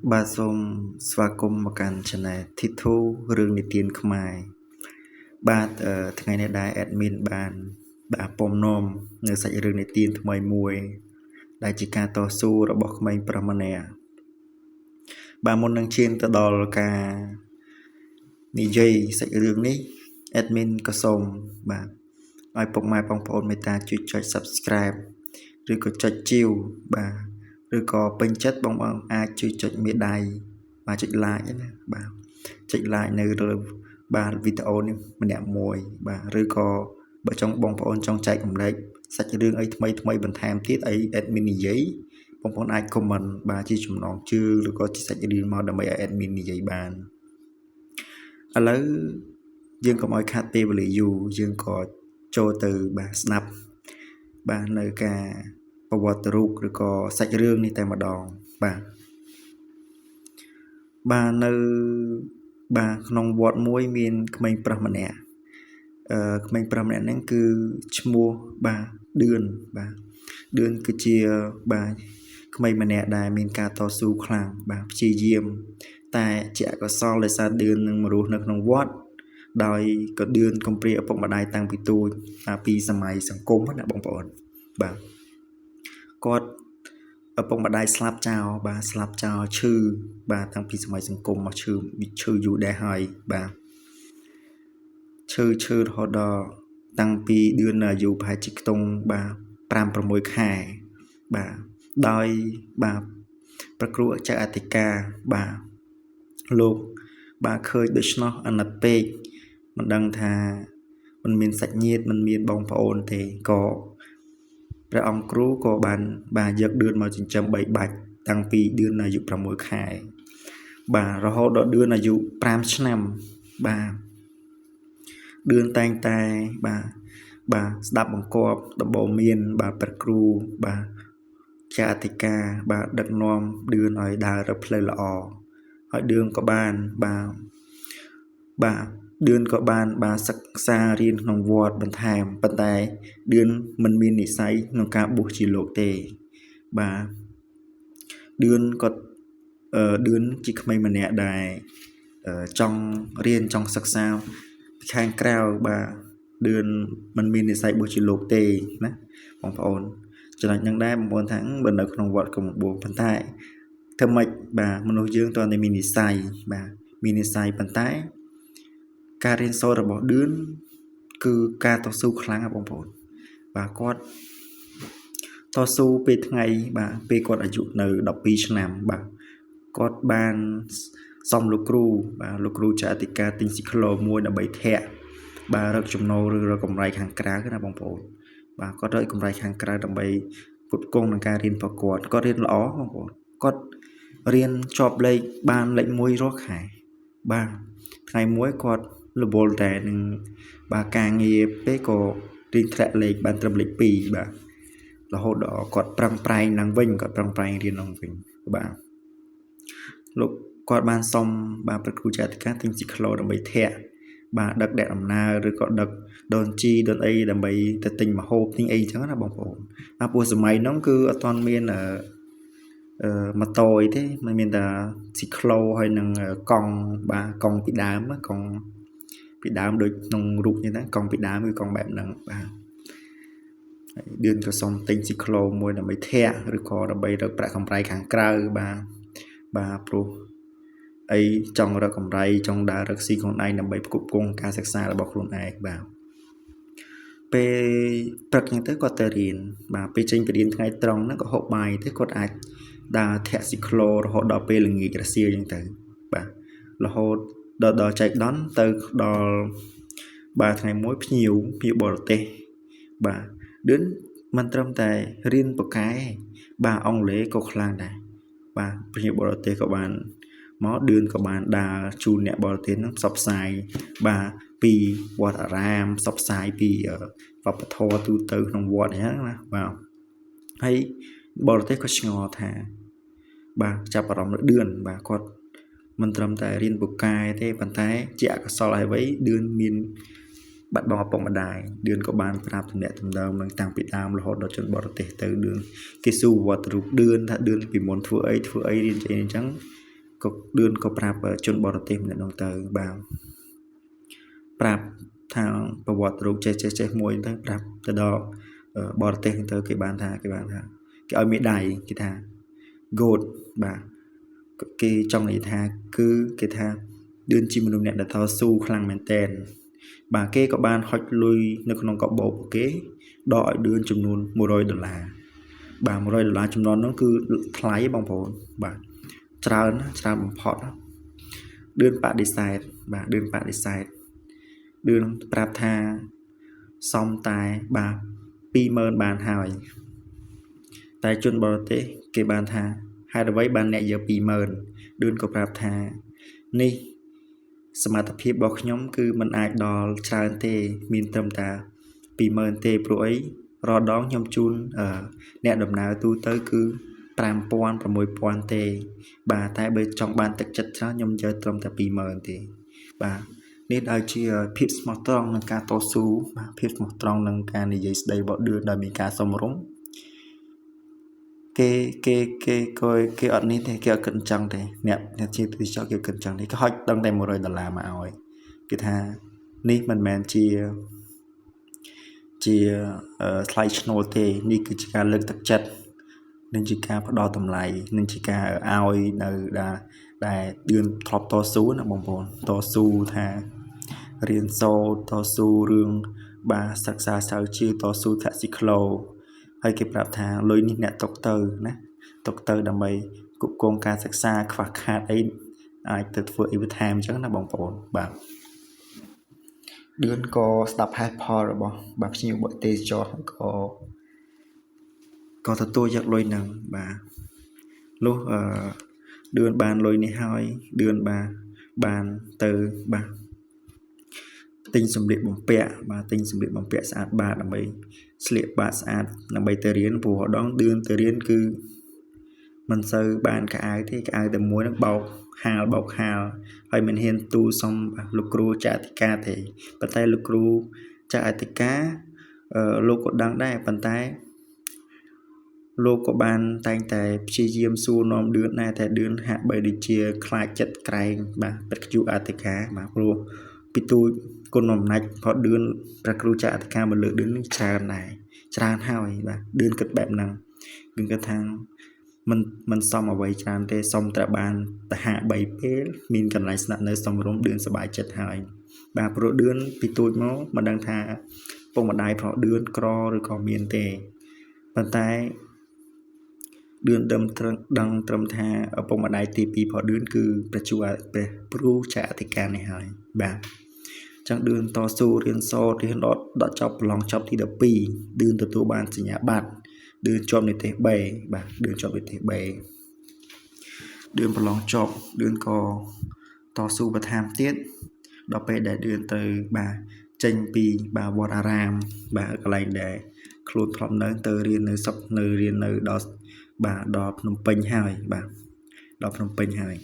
បាទសូមស្វាគមន៍មកកាន់ Channel T2 រឿងនិទានខ្មែរបាទថ្ងៃនេះដែរ admin បានបាទពំនាំនៅសាច់រឿងនិទានថ្មីមួយ ដែលជាការតស៊ូរបស់ក្មេងប្រុសម្នាក់បាទមុននឹងឈានទៅដល់ការនិយាយសាច់រឿងនេះ admin ក៏សូមបាទឲ្យពុកម៉ែបងប្អូនមេត្តាជួយចុច Subscribe ឬក៏ចុចជាវបាទឬក៏ពេញចិត្តបងប្អូនអាចជួយចុចមេដៃបាទចុច like ណាបាទចុច like នៅលើបាទវីដេអូនេះម្នាក់មួយបាទឬក៏បើចង់បងប្អូនចង់ចែករំលែកសាច់រឿងអីថ្មីថ្មីបន្ថែមទៀតអី admin និយាយបងប្អូនអាច comment បាទជាចំណងជើងឬក៏ជាសាច់រឿងមកដើម្បីឲ្យ admin និយាយបានឥឡូវយើងកុំឲ្យខាតពេលវេលាយូរយើងក៏ចូលទៅបាទស្ដាប់បាទនៅការប្រវត្តិរូបឬក៏សាច់រឿងនេះតែម្ដងបាទបាទនៅបាទក្នុងវត្តមួយមានក្មេងប្រុសម្នាក់អឺក្មេងប្រុសម្នាក់ហ្នឹងគឺឈ្មោះបាទឌឿនបាទឌឿនគឺជាបាទក្មេងម្នាក់ដែលមានការតស៊ូខ្លាំងបាទព្យាយាម តែជាអកុសលដោយសារឌឿននឹងមករស់នៅក្នុងវត្តដោយក៏ឌឿនកំព្រាឪពុកម្ដាយតាំងពីទូចពីសម័យសង្គមណាបងប្អូនបាទគាត់ឪពុកម្ដាយស្លាប់ចោលបាទស្លាប់ចោលឈឺបាទតាំងពីសម័យសង្គមមកឈឺឈឺយូរដែរហើយបាទឈឺឈឺរហូតដល់តាំងពីឌឿនអាយុប្រហែលជាខ្ទង់បាទ5 6ខែបាទដោយបាទប្រគ្រូចៅអធិការបាទលោកបាទឃើញដូច្នោះអាណិតពេកមិនដឹងថាมันមានសាច់ញាតិมันមានបងប្អូនទេក៏ព្រះអង្គគ្រូក៏បានបាទយកឌឿនមកចិញ្ចឹមបីបាច់តាំងពីឌឿនអាយុ6ខែបាទរហូតដល់ឌឿនអាយុ5ឆ្នាំបាទឌឿនតែងតែបាទបាទស្ដាប់បង្គាប់ដំបូន្មានបាទព្រះគ្រូបាទជាអធិការបាទដឹកនាំឌឿនឲ្យដើរទៅផ្លូវល្អហើយឌឿនក៏បានបាទបាទឌឿនក៏បានបាទសិក្សារៀនក្នុងវត្តបន្ថែមប៉ុន្តែឌឿនមិនមាននិស្ស័យក្នុងការបួសជាលោកទេបាទឌឿនក៏ឌឿនជាក្មេងម្នាក់ដែលចង់រៀនចង់សិក្សាពីខាងក្រៅបាទឌឿនមិនមាននិស្ស័យបួសជាលោកទេណាបងប្អូនចំណុចហ្នឹងដែរបងប្អូនថាបើនៅក្នុងវត្តក៏មិនបួសប៉ុន្តែធ្វើម៉េចបាទមនុស្សយើងតើតែមាននិស្ស័យបាទមាននិស្ស័យប៉ុន្តែការរៀនសូត្ររបស់ឌឿនគឺការតស៊ូខ្លាំងណាស់បងប្អូនបាទគាត់តស៊ូពេលថ្ងៃបាទពេលគាត់អាយុនៅ12ឆ្នាំបាទគាត់បានសំលោកគ្រូបាទលោកគ្រូចៅអធិការទិញស៊ីក្លូមួយដើម្បីធាក់បាទរកចំណូលឬរកកម្រៃខាងក្រៅណាបងប្អូនបាទគាត់រកកម្រៃខាងក្រៅដើម្បីផ្គត់ផ្គង់នឹងការរៀនរបស់គាត់គាត់រៀនល្អបងប្អូនគាត់រៀនជាប់លេខបានលេខ1រាល់ខែបាទថ្ងៃមួយគាត់រវល់តែនឹងបាទការងារពេលក៏រៀនធ្លាក់លេខបានត្រឹមលេខ2បាទរហូតដល់គាត់ប្រឹងប្រែងឡើងវិញគាត់ប្រឹងប្រែងរៀនឡើងវិញបាទលោកគាត់បានសុំបាទព្រះគ្រូចៅអធិការទិញស៊ីក្លូដើម្បីធាក់បាទដឹកអ្នកដំណើរឬក៏ដឹកដូនជីដូនអីដើម្បីទៅទិញម្ហូបទិញអីចឹងណាបងប្អូនបាទព្រោះសម័យហ្នឹងគឺអត់ទាន់មានអឺម៉ូតូអីទេมันមានតែស៊ីក្លូហើយនឹងកង់បាទកង់ពីដើមកង់ពីដើមដូចក្នុងរូបនេះណាកង់ពីដើមគឺកង់បែបហ្នឹងបាទហើយឌឿនក៏សុំទិញស៊ីក្លូមួយដើម្បីធាក់ឬក៏ដើម្បីរកប្រាក់កម្រៃខាងក្រៅបាទបាទព្រោះអីចង់រកកម្រៃចង់ដើររកស៊ីខ្លួនឯងដើម្បីផ្គត់ផ្គង់ការសិក្សារបស់ខ្លួនឯងបាទពេលព្រឹកចឹងទៅគាត់ទៅរៀនបាទពេលចេញពីរៀនថ្ងៃត្រង់ហ្នឹងក៏ហូបបាយទៅគាត់អាចដើរធាក់ស៊ីក្លូរហូតដល់ពេលល្ងាចរសៀលចឹងទៅបាទរហូតដល់ដល់ចែកដន្យទៅដល់បាទថ្ងៃមួយភ្ញៀវភ្ញៀវបរទេសបាទឌឿនមិនត្រឹមតែរៀនពូកែបាទអង់គ្លេសក៏ខ្លាំងដែរបាទភ្ញៀវបរទេសក៏បានមកឌឿនក៏បានដើរជូនអ្នកបរទេសហ្នឹងផ្សព្វផ្សាយបាទពីវត្តអារាមផ្សព្វផ្សាយពីវប្បធម៌ទូទៅក្នុងវត្តអញ្ចឹងណាបាទហើយបរទេសក៏ឆ្ងល់ថាបាទចាប់អារម្មណ៍លើឌឿនបាទគាត់មិនត្រឹមតែរៀនពូកែទេប៉ុន្តែជាអកុសលហើយអ្វីឌឿនមានបាត់បង់ឪពុកម្ដាយឌឿនក៏បានប្រាប់ទំនាក់ទំនងនឹងតាំងពីដើមរហូតដល់ជនបរទេសទៅឌឿនគេសួរវត្តរូបឌឿនថាឌឿនពីមុនធ្វើអីធ្វើអីរៀនអីអញ្ចឹង ក៏ឌឿនក៏ប្រាប់ជនបរទេសម្នាក់នោះទៅបាទប្រាប់ថាប្រវត្តិរូបចេះចេះចេះមួយទៅប្រាប់ទៅដល់បរទេសទៅគេបានថាគេបានថាគេឲ្យមេដៃគេថា good បាទគេចង់និយាយថាគឺគេថាឌឿនជាមនុស្សម្នាក់ដែលតស៊ូខ្លាំងមែនតែនបាទគេក៏បានហុចលុយនៅក្នុងកាបូបគេដកឲ្យឌឿនចំនួន100ដុល្លារបាទ100ដុល្លារចំនួននោះគឺថ្លៃបងប្អូនបាទច្រើនច្រើនបំផុតឌឿនបដិសេធបាទឌឿនបដិសេធឌឿនប្រាប់ថាសំតែបាទ20000បានហើយតែជនបរទេសគេបានថាហេតុអ្វីបានអ្នកយក20000ឌឿនក៏ប្រាប់ថានេះសមត្ថភាពរបស់ខ្ញុំគឺมันអាចដល់ច្រើនទេមានត្រឹមតែ20000ទេព្រោះអីរាល់ដងខ្ញុំជូនអ្នកដំណើរទូទៅគឺ5000 6000ទេបាទតែបើចង់បានទឹកចិត្តច្រើនខ្ញុំយកត្រឹមតែ20000ទេបាទនេះដែលជាភាពស្មោះត្រង់នឹងការតស៊ូបាទភាពស្មោះត្រង់នឹងការនិយាយស្ដីរបស់ឌឿនដោយមានការសមរម្យគេគេគេក៏គេអត់នេះទេគេអត់គិតអញ្ចឹងទេអ្នកអ្នកជាទេសចរគេគិតអញ្ចឹងទេគេហុចដឹងតែ100ដុល្លារមកឲ្យគេថានេះមិនមែនជាជាថ្លៃឈ្នួលទេនេះគឺជាការលើកទឹកចិត្តនិងជាការផ្ដល់តម្លៃនិងជាការឲ្យនៅដែលឌឿនធ្លាប់តស៊ូណាបងប្អូនតស៊ូថារៀនសូត្រតស៊ូរឿងបាទសិក្សាស្រាវជ្រាវតស៊ូធាក់ស៊ីក្លូហើយគេប្រាប់ថាលុយនេះអ្នកຕົកទៅណាຕົកទៅដើម្បីគ្រប់គ្រងការសិក្សាខ្វះខាតអីអាចទៅធ្វើអីបន្ថែមអញ្ចឹងណាបងប្អូនបាទឌឿនក៏ស្ដាប់ហេតុផលរបស់បាទភ្ញៀវបរទេសចរក៏ក៏ទទួលយកលុយនឹងបាទលុះអឺឌឿនបានលុយនេះហើយឌឿនបាទបានទៅបាទទិញសម្លៀកបំពាក់បាទទិញសម្លៀកបំពាក់ស្អាតបាតដើម្បីស្លៀកបាតស្អាតដើម្បីទៅរៀនព្រោះដងឌឿនទៅរៀនគឺមិនសូវបានកៅអៅទេកៅអៅតែមួយនឹងបោកហាលបោកហាលហើយមិនហ៊ានទូលសុំលោកគ្រូចាតិកាទេប៉ុន្តែលោកគ្រូចាអធិការលោកក៏ដឹងដែរប៉ុន្តែលោកក៏បានតែងតែព្យាយាមសួរនាំឌឿនដែរតែឌឿនហាក់បីដូចជាខ្លាចចិត្តក្រែងបាទព្រះគ្រូអធិការបាទព្រោះពីទូចគុណអំណាចផតឌឿនព្រះគ្រូចាអធិការមកលើឌឿននេះច្រើនដែរច្រើនហើយបាទឌឿនគិតបែបហ្នឹងគឺគិតថាមិនសមអ្វីច្រើនទេសុំតែបានតហា3ពេលមានកន្លែងស្នាក់នៅសមរម្យឌឿនសប្បាយចិត្តហើយបាទព្រោះឌឿនពីទូចមកមិនដឹងថាពុកម្ដាយប្រឌឿនក្រឬក៏មានទេប៉ុន្តែឌឿនដឹងត្រឹមថាឪពុកម្ដាយទី2របស់ឌឿនគឺព្រះជួព្រះគ្រូចាអធិការនេះហើយបាទចឹងឌឿនតស៊ូរៀនសូត្ររៀនដល់ដល់ចប់ប្រឡងចប់ទី12ឌឿនទទួលបានសញ្ញាបត្រឌឿនជាប់និទេស B បាទឌឿនជាប់និទេស B ឌឿនប្រឡងចប់ឌឿនក៏តស៊ូបន្ថែមទៀតដល់ពេលដែលឌឿនទៅបាទចេញពីបាទវត្តអារាមបាទកន្លែងដែលខ្លួនធ្លាប់នៅទៅរៀននៅស្រុកនៅរៀននៅដល់បាទដល់ភ្នំពេញហើយបាទដល់ភ្នំពេញហើយ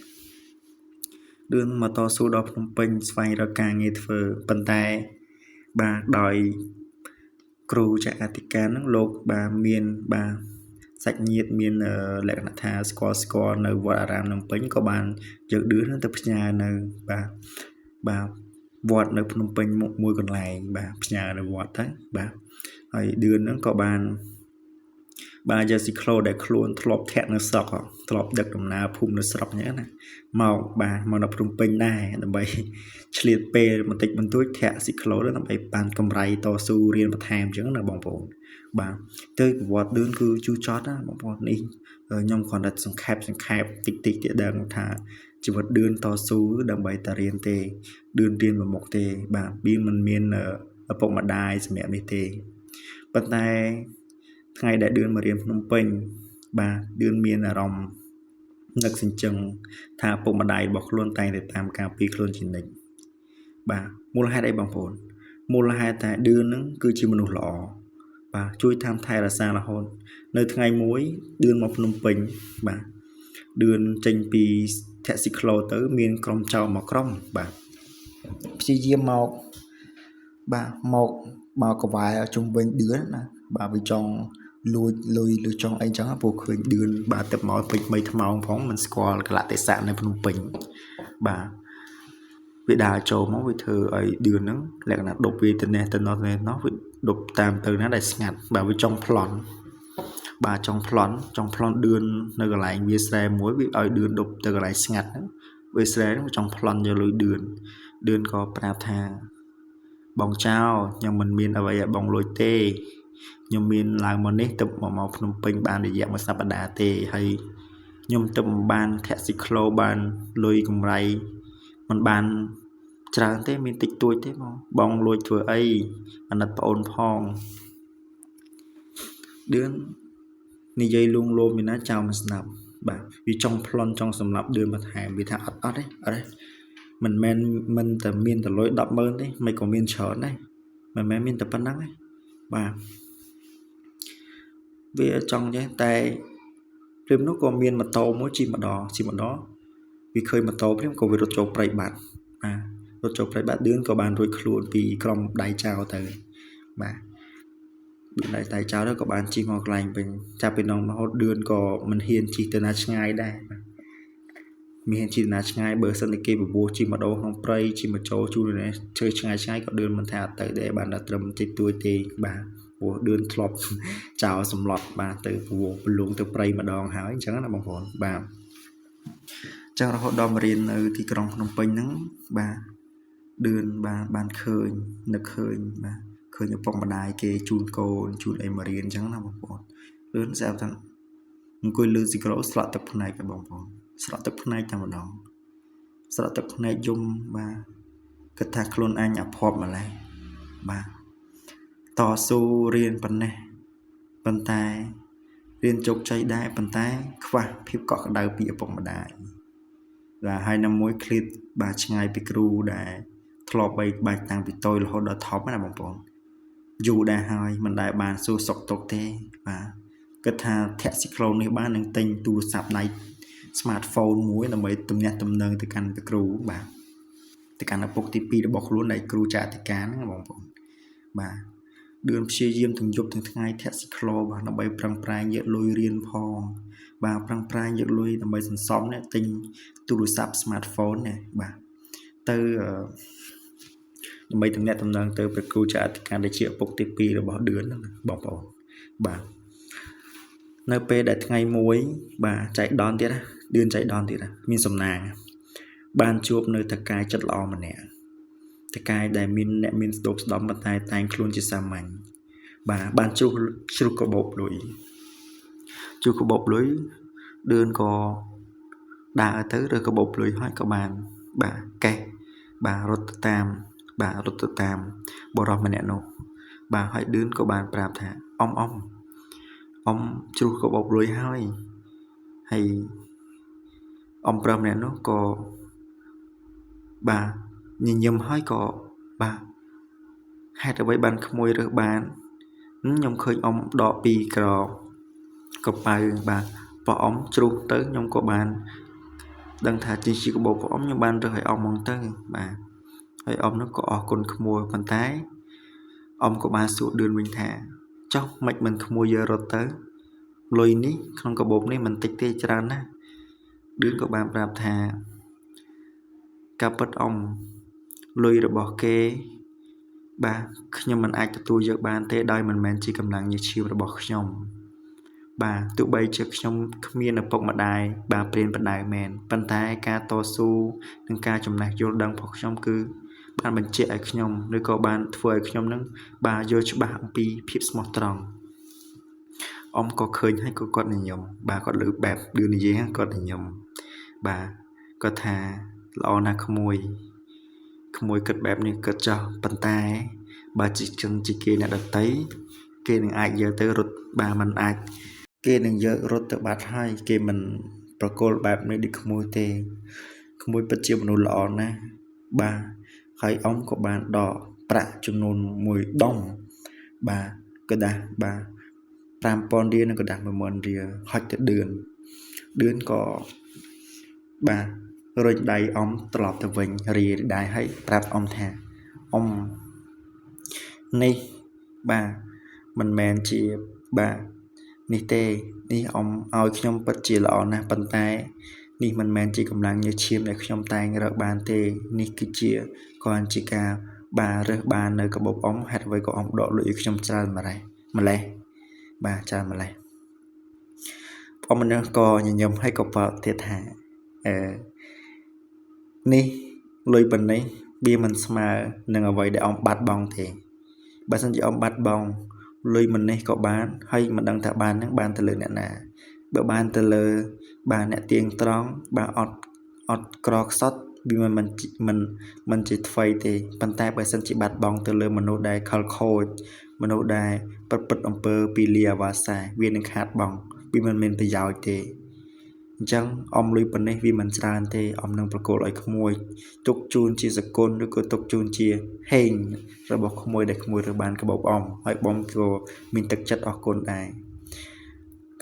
ឌឿនមកតស៊ូដល់ភ្នំពេញស្វែងរកការងារធ្វើប៉ុន្តែបាទដោយគ្រូចាអធិការហ្នឹងលោកបាទមានបាទសាច់ញាតិមានលក្ខណៈថាស្គាល់នៅវត្តអារាមភ្នំពេញក៏បានយកឌឿនទៅផ្ញើនៅបាទបាទវត្តនៅភ្នំពេញមួយកន្លែងបាទផ្ញើនៅវត្តទៅបាទហើយឌឿនហ្នឹងក៏បានបាទយកស៊ីក្លូដែលខ្លួនធ្លាប់ធាក់នៅស្រុកធ្លាប់ដឹកដំណើរភូមិនៅស្រុកអញ្ចឹងណាមកបាទមកដល់ភ្នំពេញដែរដើម្បីឆ្លៀតពេលបន្តិចបន្តួចធាក់ស៊ីក្លូដើម្បីបានកម្រៃតស៊ូរៀនបន្ថែមអញ្ចឹងណាបងប្អូនបាទទៅប្រវត្តិឌឿនគឺជូរចត់ណាបងប្អូននេះខ្ញុំគ្រាន់តែសង្ខេបតិចតិចទៀតដឹងថាជីវិតឌឿនតស៊ូដើម្បីតែរៀនទេឌឿនរៀនមួយមុខទេបាទវាមិនមានឪពុកម្ដាយសម្រាប់នេះទេប៉ុន្តែថ្ងៃដែលឌឿនមករៀនភ្នំពេញបាទឌឿនមានអារម្មណ៍នឹកសញ្ជឹងថាឪពុកម្ដាយរបស់ខ្លួនតែងតែតាមការពារខ្លួនជានិច្ចបាទមូលហេតុអីបងប្អូនមូលហេតុតែឌឿននឹងគឺជាមនុស្សល្អបាទជួយតាមថែរក្សារហូតនៅថ្ងៃមួយឌឿនមកភ្នំពេញបាទឌឿនចេញពីធាក់ស៊ីក្លូទៅមានក្រុមចោរមកក្រុមបាទព្យាយាមមកបាទមកកវ៉ែជុំវិញឌឿនណាបាទវាចង់ លួចលុយលួចចង់អីចឹងព្រោះឃើញឌឿនបាទទឹកមកពេញថ្មីថ្មោងផងមិនស្គាល់កលៈទេសៈនៅភ្នំពេញបាទវាដើរចូលមកវាធ្វើឲ្យឌឿនហ្នឹងលក្ខណៈដប់វាទៅនេះទៅនោះនេះនោះវាដប់តាមទៅណាដែលស្ងាត់បាទវាចង់ប្លន់បាទចង់ប្លន់ចង់ប្លន់ឌឿននៅកន្លែងវាស្រែមួយវាឲ្យឌឿនដប់ទៅកន្លែងស្ងាត់ហ្នឹងវាស្រែហ្នឹងវាចង់ប្លន់យកលុយឌឿនឌឿនក៏ប្រាប់ថាបងចៅខ្ញុំមិនមានអ្វីឲ្យបងលួចទេខ្ញុំមានឡើងមកនេះទៅមកភ្នំពេញបានរយៈមួយសប្តាហ៍ទេហើយខ្ញុំទៅមិនបានធាក់ស៊ីក្លូបានលុយកម្រៃមិនបានច្រើនទេមានតិចតួចទេបងបងលួចធ្វើអីអាណិតប្អូនផងឌឿននិយាយលួងលោមឯណាចោលមិនស្ដាប់បាទវាចង់ប្លន់ចង់សម្លាប់ឌឿនបន្ថែមវាថាអត់អត់ទេអត់ទេមិនមែនមិនតែមានតែលុយ100000ទេមិនក៏មានច្រើនដែរមិនមែនមានតែប៉ុណ្្នឹងទេបាទវាចង់ចេះតែព្រាមនោះក៏មានម៉ូតូមួយជិះម្ដងជិះម្ដងវាឃើញម៉ូតូព្រាមក៏វារត់ចូលព្រៃបាត់បាទរត់ចូលព្រៃបាត់ឌឿនក៏បានរួចខ្លួនពីក្រុមដៃចោលទៅបាទដៃចោលទៅក៏បានជិះមកកន្លែងវិញចាប់ពីនោះរហូតឌឿនក៏មិនហ៊ានជិះទៅណាឆ្ងាយដែរបាទមានហ៊ានជិះទៅណាឆ្ងាយបើសិនតែគេបបួសជិះមកដូរក្នុងព្រៃជិះមកចូលជួននេះជើឆ្ងាយឆ្ងាយក៏ឌឿនមិនថាអត់ទៅដែរបានតែត្រឹមតិចតួចទេបាទព្រោះឌឿនធ្លាប់ចោលសម្លុតបាទទៅព្រោះប្រលងទៅព្រៃម្ដងហើយអញ្ចឹងណាបងប្អូនបាទចឹងរហូតដល់មករៀននៅទីក្រុងភ្នំពេញហ្នឹងបាទឌឿនបាទបានឃើញនឹកឃើញបាទឃើញឪពុកម្ដាយគេជូនកូនជូនអីមករៀនអញ្ចឹងណាបងប្អូនឌឿនស្រាប់តែអង្គុយលើស៊ីក្រូស្លក់ទឹកភ្នែកបងប្អូនស្លក់ទឹកភ្នែកតែម្ដងស្លក់ទឹកភ្នែកយំបាទគិតថាខ្លួនអញអភ័ព្វម្ល៉េះបាទតស៊ូរៀនប៉ុណ្ណេះប៉ុន្តែរៀនជោគជ័យដែរប៉ុន្តែខ្វះភាពកក់ក្ដៅពីឪពុកម្ដាយបាទហើយនៅមួយឃ្លាតបាទឆ្ងាយពីគ្រូដែលធ្លាប់បីបាច់តាំងពីតូចរហូតដល់ធំណាបងប្អូនយូរដែរហើយមិនដែលបានសួរសុខទុក្ខទេបាទគិតថាធាក់ស៊ីក្លូននេះបាននឹងទិញទូរស័ព្ទដៃ smartphone មួយដើម្បីទំនាក់ទំនងទៅកាន់គ្រូបាទទៅកាន់ឪពុកទី2របស់ខ្លួនដែលគ្រូចាអធិការហ្នឹងបងប្អូនបាទឌឿនព្យាយាមទាំងយប់ទាំងថ្ងៃធាក់ស៊ីក្លូបាទដើម្បីប្រឹងប្រែងយកលុយរៀនផងបាទប្រឹងប្រែងយកលុយដើម្បីសន្សំនេះទិញទូរស័ព្ទ smartphone នេះបាទទៅដើម្បីទំនាក់ទំនងទៅព្រះគ្រូចាអធិការដែលជាឪពុកទី2របស់ឌឿនហ្នឹងបងប្អូនបាទនៅពេលដែលថ្ងៃមួយបាទចៃដន្យទៀតណាឌឿនចៃដន្យទៀតណាមានសំណាងបានជួបនៅតកាយចិត្តល្អម្នាក់តកាយដែលមានអ្នកមានស្ដោកស្ដំប៉ុន្តែតែងខ្លួនជាសាមញ្ញបាទបានជ្រុះជ្រុះកាបូបលុយជ្រុះកាបូបលុយឌឿនក៏ដើរទៅរើសកាបូបលុយហើយក៏បានបាទកេះបាទរត់ទៅតាមបាទរត់ទៅតាមបុរសម្នាក់នោះបាទហើយឌឿនក៏បានប្រាប់ថាអ៊ំអ៊ំអ៊ំជ្រុះកាបូបលុយហើយហើយអ៊ំប្រុសម្នាក់នោះក៏បាទញញឹមហើយក៏បាទហេតុអ្វីបានក្មួយរើសបានខ្ញុំឃើញអ៊ំដកពីក្រកប៉ៅបាទបើអ៊ំជ្រុះទៅខ្ញុំក៏បានដឹងថាជាជាកាបូបរបស់អ៊ំខ្ញុំបានរើសឲ្យអ៊ំហ្មងទៅបាទហើយអ៊ំនោះក៏អរគុណក្មួយប៉ុន្តែអ៊ំក៏បានសួរឌឿនវិញថាចុះមិនមិនក្មួយយករត់ទៅលុយនេះក្នុងកាបូបនេះមិនតិចទេច្រើនណាស់ឌឿនក៏បានប្រាប់ថាការពិតអ៊ំលុយរបស់គេបាទខ្ញុំមិនអាចទទួលយកបានទេដោយមិនមែនជាកម្លាំងញើសឈាមរបស់ខ្ញុំបាទទោះបីជាខ្ញុំគ្មានឪពុកម្ដាយបាទព្រានបដៅមែនប៉ុន្តែការតស៊ូនិងការចំណេះយល់ដឹងរបស់ខ្ញុំគឺបានបញ្ជាក់ឲ្យខ្ញុំឬក៏បានធ្វើឲ្យខ្ញុំនឹងបាទយល់ច្បាស់អំពីភាពស្មោះត្រង់អ៊ំក៏ឃើញហើយក៏គាត់ញញឹមបាទគាត់លើបែបឌឺនិយាយគាត់ញញឹមបាទគាត់ថាល្អណាស់ក្មួយក្មួយគិតបែបនេះគិតចោះប៉ុន្តែបើជាជនជាគេអ្នកដតីគេនឹងអាចយកទៅរត់បាទมันអាចគេនឹងយករត់ទៅបាត់ហើយគេមិនប្រគល់បែបនេះដូចក្មួយទេក្មួយពិតជាមនុស្សល្អណាស់បាទហើយអ៊ំក៏បានដកប្រាក់ចំនួនមួយដុំបាទกระดาษបាទ5000រៀលនិងกระดาษ10000រៀលហុចទៅឌឿនឌឿនក៏បាទរុញដៃអ៊ំត្រឡប់ទៅវិញរីដៃហើយប្រាប់អ៊ំថាអ៊ំនេះបាទមិនមែនជាបាទ នេះទេនេះអ៊ំឲ្យខ្ញុំពិតជាល្អណាស់ប៉ុន្តែនេះមិនមែនជាកម្លាំងញើសឈាមដែលខ្ញុំតែងរកបានទេនេះគឺជាគ្រាន់ជាការបាទរើសបាននៅកាបូបអ៊ំហេតុអ្វីក៏អ៊ំដកលុយឲ្យខ្ញុំច្រើនម្លេះម្លេះបាទច្រើនម្លេះអ៊ំមនុស្សក៏ញញឹមហើយក៏ប្រាប់ទៀតថាអឺនេះលុយប៉ុណ្ណេះវាមិនស្មើនឹងអ្វីដែលអ៊ំបាត់បង់ទេបើសិនជាអ៊ំបាត់បង់លុយមិននេះក៏បានហើយមិនដឹងថាបានហ្នឹងបានទៅលើអ្នកណាបើបានទៅលើបាទអ្នកទៀងត្រង់បាទអត់ក្រខ្សត់វាមិនមិនមិនជាថ្វីទេប៉ុន្តែបើសិនជាបាត់បង់ទៅលើមនុស្សដែលខលខូចមនុស្សដែលប្រព្រឹត្តអំពើពីលាអាវាសាវានឹងខាតបង់វាមិនមានប្រយោជន៍ទេអញ្ចឹងអមលុយប៉ុណ្ណេះវាមិនច្រើនទេអមនឹងប្រគល់ឲ្យក្មួយទុកជូនជាសគុណឬក៏ទុកជូនជាហេងរបស់ក្មួយដែលក្មួយរើសបានកាបូបអមហើយបងក៏មានទឹកចិត្តអរគុណដែរ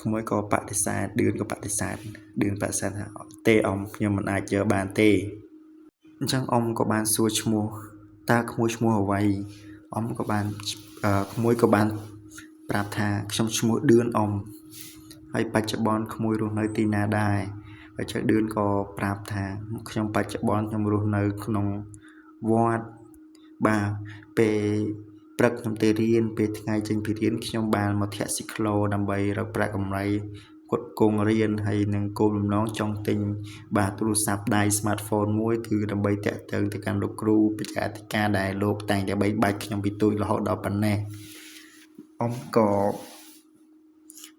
ក្មួយក៏បដិសេធឌឿនក៏បដិសេធឌឿនបដិសេធថាទេអមខ្ញុំមិនអាចយកបានទេអញ្ចឹងអមក៏បានសួរឈ្មោះតើក្មួយឈ្មោះអ្វីអមក៏បានក្មួយក៏បានប្រាប់ថាខ្ញុំឈ្មោះឌឿនអមហើយបច្ចុប្បន្នក្មួយរស់នៅទីណាដែរហើយចៅឌឿនក៏ប្រាប់ថាខ្ញុំបច្ចុប្បន្នខ្ញុំរស់នៅក្នុងវត្តបាទពេលព្រឹកខ្ញុំទៅរៀនពេលថ្ងៃចេញពីរៀនខ្ញុំបានមកធាក់ស៊ីក្លូដើម្បីរកប្រាក់កម្រៃគាត់គង់រៀនហើយនឹងគោលបំណងចង់ទិញបាទទូរស័ព្ទដៃ smartphone មួយគឺដើម្បីតាក់ទងទៅកាន់លោកគ្រូបច្ចេកធិការដែលលោកតែងតែបីបាច់ខ្ញុំពីទូចរហូតដល់ប៉ុណ្ណេះអ៊ំក៏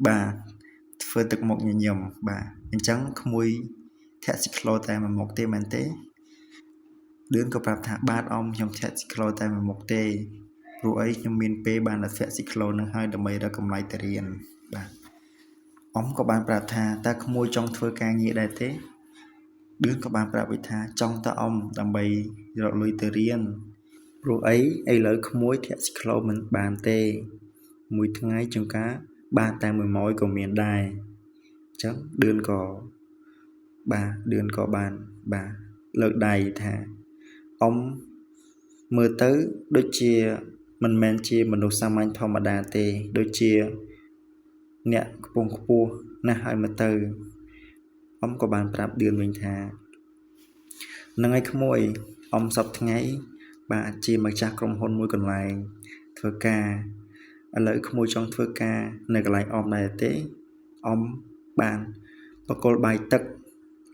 បាទធ្វើទឹកមុខញញឹមបាទអញ្ចឹងក្មួយធាក់ស៊ីក្លូតែមួយមុខទេមែនទេឌឿនក៏ប្រាប់ថាបាទអ៊ំខ្ញុំធាក់ស៊ីក្លូតែមួយមុខទេព្រោះអីខ្ញុំមានពេលបានតែធាក់ស៊ីក្លូនឹងហើយដើម្បីរកកម្រៃទៅរៀនបាទអ៊ំក៏បានប្រាប់ថាតើក្មួយចង់ធ្វើការងារដែរទេឌឿនក៏បានប្រាប់វិញថាចង់តើអ៊ំដើម្បីរកលុយទៅរៀនព្រោះអីឥឡូវក្មួយធាក់ស៊ីក្លូមិនបានទេមួយថ្ងៃចង្ការបានតែ1ម៉ោយក៏មានដែរអញ្ចឹងឌឿនក៏បាទឌឿនក៏បានបាទលើកដៃថាអ៊ំមើលទៅដូចជាមិនមែនជាមនុស្សសាមញ្ញធម្មតាទេដូចជាអ្នកខ្ពង់ខ្ពស់ណាស់ហើយមើលទៅអ៊ំក៏បានប្រាប់ឌឿនវិញថានឹងឯក្មួយអ៊ំសប្តាហ៍ថ្ងៃបាទជាម្ចាស់ក្រុមហ៊ុនមួយកន្លែងធ្វើការឥឡូវក្មួយចង់ធ្វើការនៅកន្លែងអ៊ំដែរទេអ៊ំបានបកគលបាយទឹក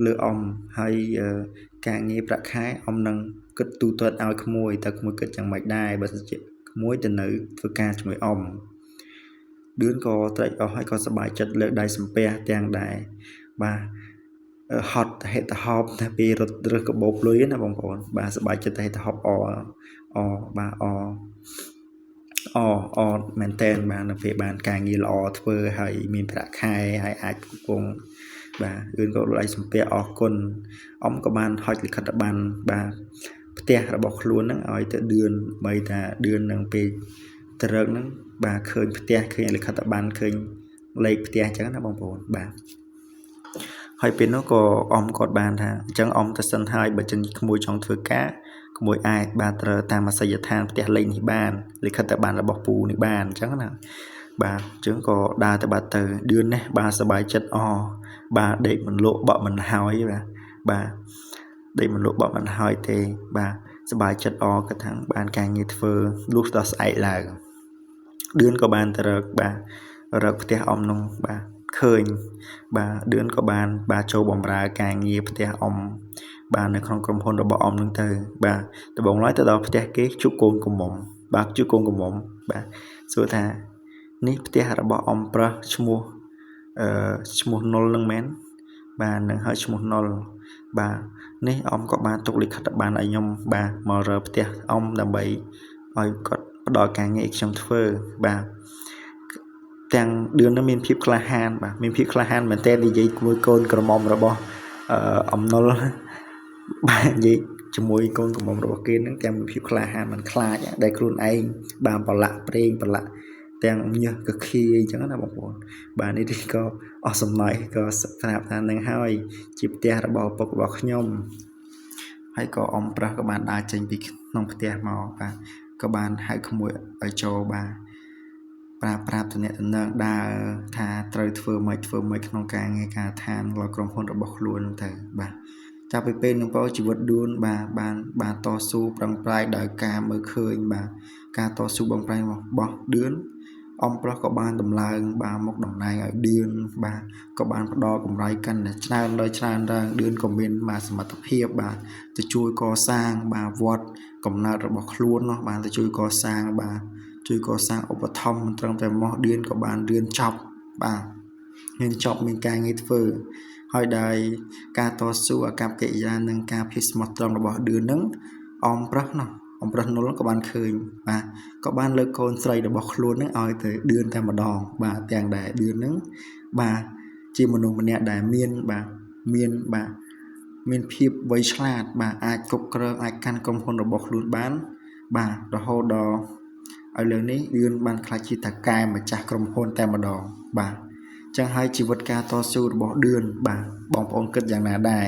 លើអ៊ំហើយការងារប្រាក់ខែអ៊ំនឹងគិតទូទាត់ឲ្យក្មួយតើក្មួយគិតយ៉ាងម៉េចដែរបើសិនជាក្មួយទៅនៅធ្វើការជាមួយអ៊ំឌឿនក៏ត្រេកអរហើយក៏សប្បាយចិត្តលើកដៃសំពះទាំងដែរបាទហត់ហេតុហប់តែពីរត់រើសកាបូបលុយណាបងប្អូនបាទសប្បាយចិត្តហេតុហប់អអបាទអអអមែនតែនបាទនៅពេលបានការងារល្អធ្វើហើយមានប្រាក់ខែហើយអាចផ្គត់ផ្គង់បាទអឿនក៏លៃសំពះអរគុណអ៊ំក៏បានហុចលិខិតប័ណ្ណបាទផ្ទះរបស់ខ្លួនហ្នឹងឲ្យទៅឌឿនបីថាឌឿននឹងពេលទៅរកហ្នឹងបាទឃើញផ្ទះឃើញលិខិតប័ណ្ណឃើញលេខផ្ទះអញ្ចឹងណាបងប្អូនបាទហើយពេលនោះក៏អ៊ំគាត់បានថាអញ្ចឹងអ៊ំទៅសិនហើយបើចិនក្មួយចង់ធ្វើការក្មួយអាចបាទត្រូវតាមអាសយដ្ឋានផ្ទះលេខនេះបានលិខិតប័ណ្ណរបស់ពូនេះបានអញ្ចឹងណាបាទអញ្ចឹងក៏ដើរទៅបាត់ទៅឌឿននេះបាទសប្បាយចិត្តអបាទដេកមិនលក់បក់មិនហើយបាទបាទដេកមិនលក់បក់មិនហើយទេបាទសប្បាយចិត្តអគាត់ថាបានការងារធ្វើលុះដល់ស្អែកឡើងឌឿនក៏បានទៅរកបាទរកផ្ទះអ៊ំនោះបាទឃើញបាទឌឿនក៏បានបាទចូលបម្រើការងារផ្ទះអ៊ំបាទនៅក្នុងក្រុមហ៊ុនរបស់អ៊ំនឹងទៅបាទដំបូងឡើយទៅដល់ផ្ទះគេជួបកូនកំមុំបាទជួបកូនកំមុំបាទសួរថានេះផ្ទះរបស់អ៊ំប្រុសឈ្មោះឈ្មោះនុលនឹងមែនបាទនឹងហើយឈ្មោះនុលបាទនេះអ៊ំក៏បានទុកលិខិតប័ណ្ណឲ្យខ្ញុំបាទមករកផ្ទះអ៊ំដើម្បីឲ្យគាត់ផ្ដល់ការងារឲ្យខ្ញុំធ្វើបាទទាំងឌឿននឹងមានភាពក្លាហានបាទមានភាពក្លាហានមែនទែននិយាយជាមួយកូនក្រមុំរបស់អំណុលបាទនិយាយជាមួយកូនក្រមុំរបស់គេនឹងទាំងមានភាពក្លាហានមិនខ្លាចដែលខ្លួនឯងបានប្រឡាក់ប្រេងប្រឡាក់ទាំងញើសកខៀអញ្ចឹងណាបងប្អូនបាទនេះក៏អស់សំណើចក៏ប្រាប់ថានឹងហើយជាផ្ទះរបស់ឪពុករបស់ខ្ញុំហើយក៏អ៊ំប្រុសក៏បានដើរចេញពីក្នុងផ្ទះមកបាទក៏បានហៅក្មួយឲ្យចូលបាទ ប្រាប់ប្រាប់តំណតំណងដើរថាត្រូវធ្វើម៉េចធ្វើម៉េចក្នុងការងារការឋានរបស់ក្រុមហ៊ុនរបស់ខ្លួនហ្នឹងទៅបាទចាប់ពីពេលនឹងទៅជីវិតឌួនបាទបានបានតស៊ូប្រឹងប្រែងដោយការមើលឃើញបាទការតស៊ូប្រឹងប្រែងរបស់ឌឿនអំប្រុសក៏បានដំឡើងបាទមកតំណែងឲ្យឌឿនបាទក៏បានផ្ដល់កម្រៃកាន់តែច្រើនដល់ច្រើនឡើងឌឿនក៏មានបាទសមត្ថភាពបាទទៅជួយកសាងបាទវត្តកំណើតរបស់ខ្លួននោះបាទទៅជួយកសាងបាទជួយកសាងឧបត្ថម្ភមិនត្រឹមតែមកឌឿនក៏បានរៀនចប់បាទរៀនចប់មានការងារធ្វើហើយដោយការតស៊ូអាកប្បកិរិយានិងការភាពស្មោះត្រង់របស់ឌឿននឹងអំប្រុសនោះអំប្រុសនុលក៏បានឃើញបាទក៏បានលើកកូនស្រីរបស់ខ្លួននឹងឲ្យទៅឌឿនតែម្ដងបាទទាំងដែលឌឿននឹងបាទជាមនុស្សម្នាក់ដែលមានបាទមានបាទមានភាពវៃឆ្លាតបាទអាចគ្រប់គ្រងអាចកាន់ក្រុមហ៊ុនរបស់ខ្លួនបានបាទរហូតដល់ឥឡូវនេះឌឿនបានក្លាយជាតាកែម្ចាស់ក្រុមហ៊ុនតែម្ដងបាទចឹងហើយជីវិតការតស៊ូរបស់ឌឿនបាទបងប្អូនគិតយ៉ាងណាដែរ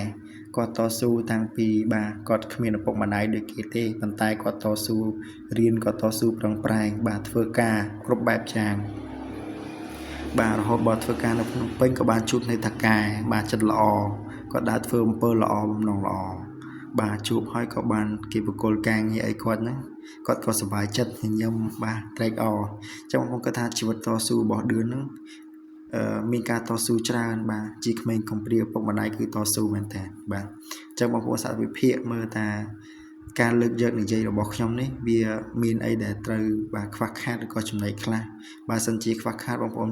គាត់តស៊ូតាំងពីបាទគាត់គ្មានឪពុកម្ដាយដូចគេទេប៉ុន្តែគាត់តស៊ូរៀនគាត់តស៊ូប្រឹងប្រែងបាទធ្វើការគ្រប់បែបយ៉ាងបាទរហូតដល់ធ្វើការនៅភ្នំពេញក៏បានជួបនៅតាកែបាទចិត្តល្អគាត់ដើរធ្វើអំពើល្អបំណងល្អបាទជួបហើយក៏បានគេបកគលការងារអីគាត់ហ្នឹងគាត់ក៏សប្បាយចិត្តញញឹមបាទត្រេកអរចឹងបងប្អូនគាត់ថាជីវិតតស៊ូរបស់ឌឿនហ្នឹងមានការតស៊ូច្រើនបាទជាក្មេងកំព្រាឪពុកម្ដាយគឺតស៊ូមែនតើបាទអញ្ចឹងបងប្អូនសាកវិភាគមើលថាការលើកយកនិយាយរបស់ខ្ញុំនេះវាមានអីដែលត្រូវបាទខ្វះខាតឬក៏ចំណែកខ្លះបើសិនជាខ្វះខាតបងប្អូន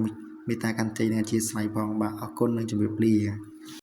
មេត្តាកាន់ជ័យនិងអធិស្ឋានផងបាទអរគុណនិងជម្រាបលា។